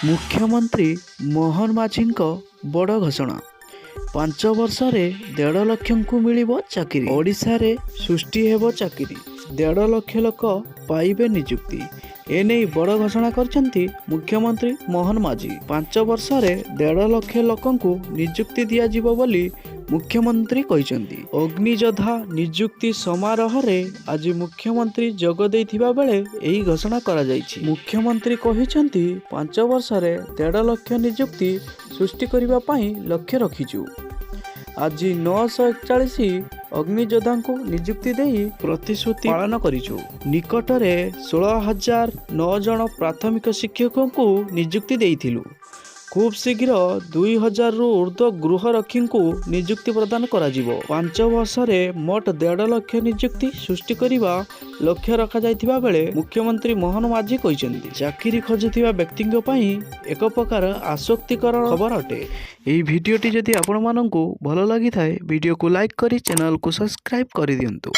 ମୁଖ୍ୟମନ୍ତ୍ରୀ ମୋହନ ମାଝୀଙ୍କ ବଡ଼ ଘୋଷଣା, 5 ବର୍ଷରେ 1.5 ଲକ୍ଷଙ୍କୁ ମିଳିବ ଚାକିରି। ଓଡ଼ିଶାରେ ସୃଷ୍ଟି ହେବ ଚାକିରି, 1.5 ଲକ୍ଷ ଲୋକ ପାଇବେ ନିଯୁକ୍ତି। ଏନେଇ ବଡ଼ ଘୋଷଣା କରିଛନ୍ତି ମୁଖ୍ୟମନ୍ତ୍ରୀ ମୋହନ ମାଝୀ। 5 ବର୍ଷରେ 1.5 ଲକ୍ଷ ଲୋକଙ୍କୁ ନିଯୁକ୍ତି ଦିଆଯିବ ବୋଲି ମୁଖ୍ୟମନ୍ତ୍ରୀ କହିଛନ୍ତି। ଅଗ୍ନିଯୋଦ୍ଧା ନିଯୁକ୍ତି ସମାରୋହରେ ଆଜି ମୁଖ୍ୟମନ୍ତ୍ରୀ ଯୋଗ ଦେଇଥିବା ବେଳେ ଏହି ଘୋଷଣା କରାଯାଇଛି। ମୁଖ୍ୟମନ୍ତ୍ରୀ କହିଛନ୍ତି, 5 ବର୍ଷରେ 1.5 ଲକ୍ଷ ନିଯୁକ୍ତି ସୃଷ୍ଟି କରିବା ପାଇଁ ଲକ୍ଷ୍ୟ ରଖିଛୁ। ଆଜି 941 ଅଗ୍ନିଯୋଦ୍ଧାଙ୍କୁ ନିଯୁକ୍ତି ଦେଇ ପ୍ରତିଶ୍ରୁତି ପାଳନ କରିଛୁ। ନିକଟରେ 16,009 ଜଣ ପ୍ରାଥମିକ ଶିକ୍ଷକଙ୍କୁ ନିଯୁକ୍ତି ଦେଇଥିଲୁ। ଖୁବ୍ ଶୀଘ୍ର 2000ରୁ ଉର୍ଦ୍ଧ୍ୱ ଗୃହରକ୍ଷୀଙ୍କୁ ନିଯୁକ୍ତି ପ୍ରଦାନ କରାଯିବ। 5 ବର୍ଷରେ ମୋଟ 1.5 ଲକ୍ଷ ନିଯୁକ୍ତି ସୃଷ୍ଟି କରିବା ଲକ୍ଷ୍ୟ ରଖାଯାଇଥିବା ବେଳେ ମୁଖ୍ୟମନ୍ତ୍ରୀ ମୋହନ ମାଝୀ କହିଛନ୍ତି। ଚାକିରି ଖୋଜୁଥିବା ବ୍ୟକ୍ତିଙ୍କ ପାଇଁ ଏକ ପ୍ରକାର ଆଶ୍ୱସ୍ତିକର ଖବର ଅଟେ। ଏହି ଭିଡ଼ିଓଟି ଯଦି ଆପଣମାନଙ୍କୁ ଭଲ ଲାଗିଥାଏ, ଭିଡ଼ିଓକୁ ଲାଇକ୍ କରି ଚ୍ୟାନେଲକୁ ସବସ୍କ୍ରାଇବ୍ କରିଦିଅନ୍ତୁ।